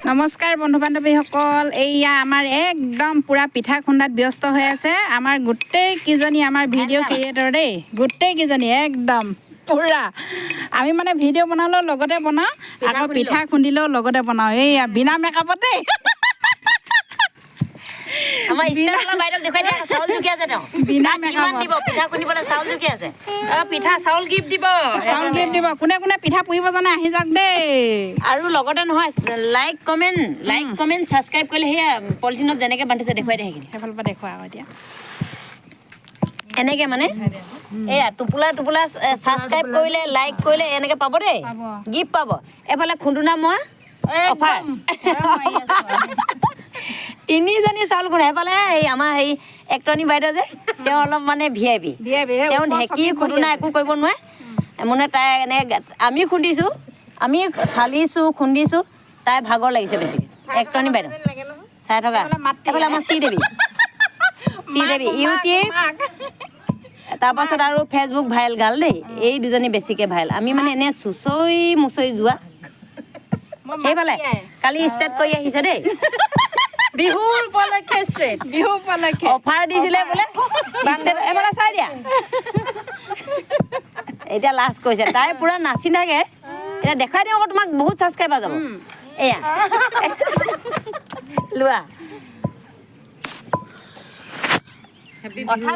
নমস্কাৰ বন্ধু বান্ধৱীসকল, এইয়া আমাৰ একদম পূৰা পিঠা খুন্দাত ব্যস্ত হৈ আছে আমাৰ গোটেই কেইজনী, আমাৰ ভিডিঅ' ক্ৰিয়েটৰ দেই। গোটেই কেইজনী একদম পূৰা আমি মানে ভিডিঅ' বনালেও লগতে বনাওঁ, আকৌ পিঠা খুন্দিলেও লগতে বনাওঁ। এইয়া বিনা মেকআপত দেই। আমাৰ ষ্টাৰ বাইদেউক দেখুৱাই দিয়া, চাউল জুকি আছে তেওঁ। বিনা তাক কিমান মেকআপত। দিব পিঠা খুন্দিবলৈ চাউল জুকি আছে। অ, পিঠা চাউল গিফ্ট দিব। চাউল গিফ্ট দিব। কোনে কোনে পিঠা পুৰিব জানে আহি যাওক দেই। আৰু লগতে নহয়, like, comment, like, comment, subscribe কৰিলে সেয়া পলিথিনত যেনেকে বান্ধিছে দেখুৱাই দিয়ে সেইখিনি। সেইফালৰ পৰা দেখুওৱা আকৌ এতিয়া। এনেকে মানে এয়া টোপোলা টোপোলা ছাবস্ক্ৰাইব কৰিলে, লাইক কৰিলে এনেকে পাব দেই। পাব। গিফ্ট পাব। এফালে খুন্দুনা মোৱা অফাৰ। তিনিজনী চাউল খুন্দা। সেইফালে এই আমাৰ হেৰি একটনী বাইদেউ যে, তেওঁ অলপ মানে ভিআইপি। VIP, এই তেওঁ ওপৰ ঢেঁকী চকীত বহি খুন্দুনা আছে। একো কৰিব নোৱাৰে। মানে তাই এনেকে আমি খুন্দিছোঁ, আমি চালিছোঁ, খুন্দিছোঁ, তাই ভাগৰ লাগিছে বেছিকৈ। একটনী বাইদেউ চাই থকা। এইফালে মাতৃ। এইফালে আমাৰ শ্ৰীদেৱী, শ্ৰীদেৱী ইউটিউব, তাৰপাছত আৰু ফেচবুক ভাইৰেল গাল দেই। এই দুজনী বেছিকৈ ভাইৰেল। আমি মানে এনে চুঁচৰি মুচৰি যোৱা। সেইফালে কালি ষ্টাৰ্ট কৰি আহিছে দেই। বিহুৰ উপলক্ষে ষ্ট্ৰেট। বিহু উপলক্ষে অফাৰ দিছিলে বোলে ষ্টেট। এইফালে চাই দিয়া, এতিয়া লাজ কৰিছে তাই, পুৰা নাচি থাকে। এতিয়া দেখুৱাই দিওঁ আকৌ তোমাক, বহুত ছাবস্ক্ৰাইবাৰ যাব। এয়া লোৱা অৰ্থাৎ।